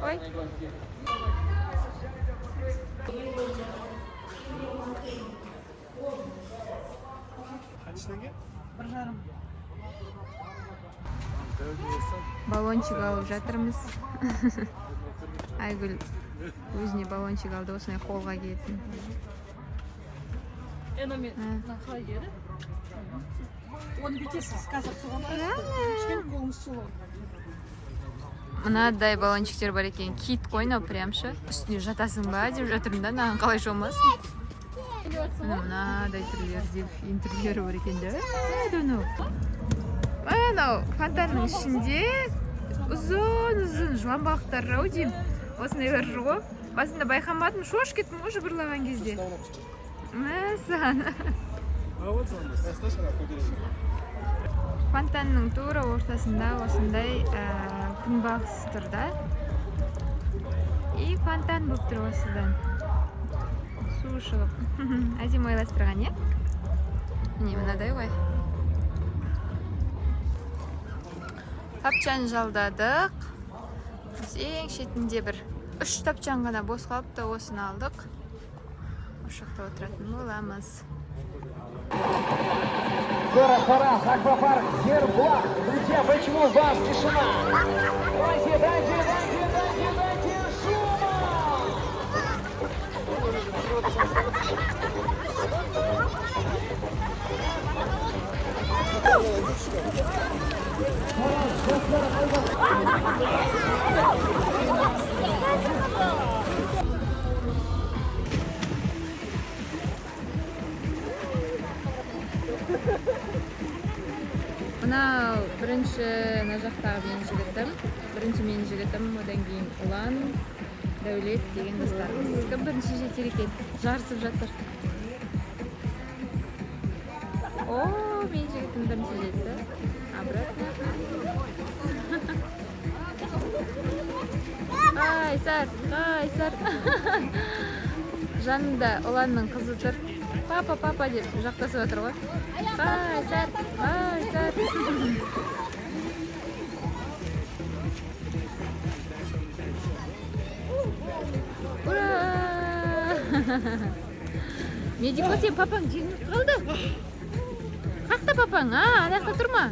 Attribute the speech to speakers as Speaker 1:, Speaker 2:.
Speaker 1: Ой.
Speaker 2: Қанша теңге?
Speaker 3: 1,5.
Speaker 1: Баллончик алып жатырмыз. Айгүл өзіне баллончик алды, осындай қолға киетін.
Speaker 3: Мен мына қалай киеді? Оны бүйтесіз, қазір соған кішкене қолыңыз сулы.
Speaker 1: Мынадай баллончиктер бар екен, кит қой мынау прям ше. Үстіне жатасың ба деп жатырмын да, мынаған қалай шомыласың? Міне, мынадай түрлері, дельфин түрлері бар екен да. Мынау. Мынау фонтанның ішінде ұзын ұзын жылан балықтар ау деймін. Осындайлар жүр ғой. Басында байқамадым, шошып кеттім ғой жыбырлаған кезде. Мәссаған. Фонтанның тура ортасында осындай күнбағыс тұр да. И фонтан болып тұр осыдан. Су шығып. Әдемі ойластырған, иә? Міне, мынадай ғой. Тапчан жалдадық. Біз ең шетінде бір 3 тапчан ғана бос қалыпты, осыны алдық. Осы жақта отыратын боламыз.
Speaker 4: Город Тараз, аквапарк Зербулак. Друзья, почему у вас тишина? Давайте, дайте, дайте, дайте, дайте шума!
Speaker 1: Мынау бірінші мына жақтағы менің жігітім, бірінші менің жігітім, одан кейін Ұлан, Дәулет деген достарымыз. Кім бірінші жетер екен? Жарысып жатыр. О, менің жігітім бірінші жетті. Обратно. Қайсар, Қайсар. Жанында Ұланның қызы тұр. Папа, папа деп жақтасып жатыр ғой. Қайсар, Қайсар. Ура! Медико, сен папаң жеңіліп қалды. Қақта папаң, а, ана жақта тұр ма?